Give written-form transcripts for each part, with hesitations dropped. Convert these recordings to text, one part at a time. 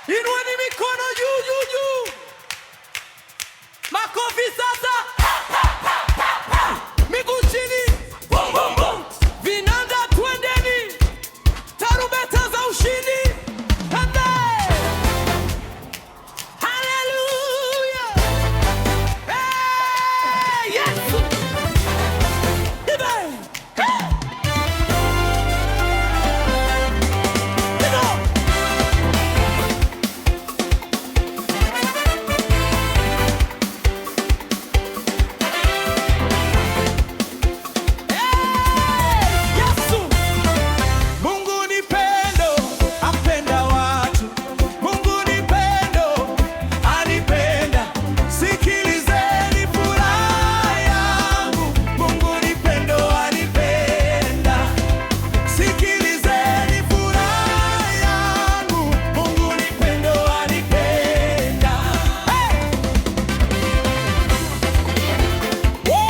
Inueni mikono juu juu juu. Makofi sasa. Miguu chini. Bum, bum, bum. Vinanda twendeni. Tarumbeta za ushindi. Twende. Hallelujah. Hey, Yesu. Ibe. Hey. Ibe. Hey, Yesu. Mungu ni pendo, apenda watu. Mungu ni pendo, anipenda. Sikilizeni furaha yangu. Mungu ni pendo, anipenda. Sikilizeni furaha yangu. Mungu ni pendo, anipenda. Hey! Woo!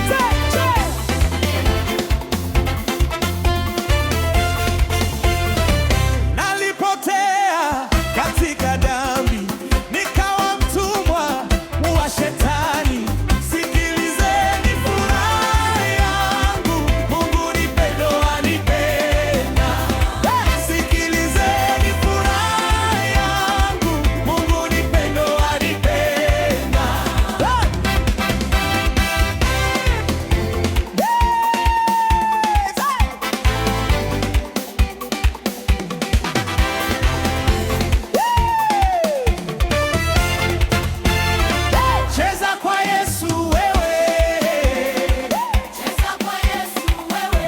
Che, che. Nalipotea katika dhambi, nikawa mtumwa wa shetani. Sikilizeni furaha yangu, Mungu ni pendo, anipenda. Sikilizeni furaha yangu, Mungu ni pendo, anipenda. Hey! Hey! Cheza kwa Yesu wewe. Cheza kwa Yesu wewe.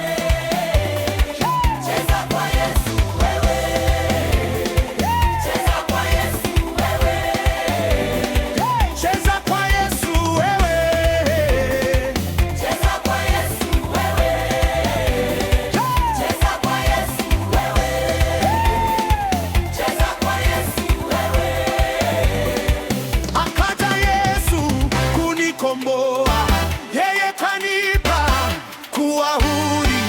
Cheza kwa Yesu wewe. Cheza kwa Yesu wewe. Cheza kwa Yesu wewe. Cheza kwa Yesu wewe. Cheza kwa Yesu wewe. Cheza kwa Yesu wewe. Akaja Yesu kunikomboa, yeye kanipa kuwa huru.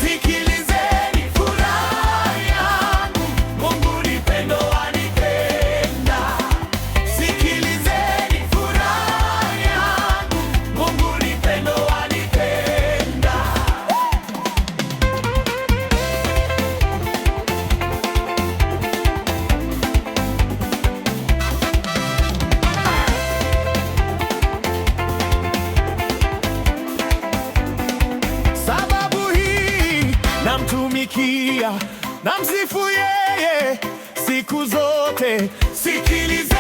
Sikilizeni furaha yangu, Mungu ni pendo, anipenda. Sikilizeni furaha yangu, Mungu ni pendo, anipenda. Sababu hii namtumikia, namsifu yeye siku zote. Sikilizeni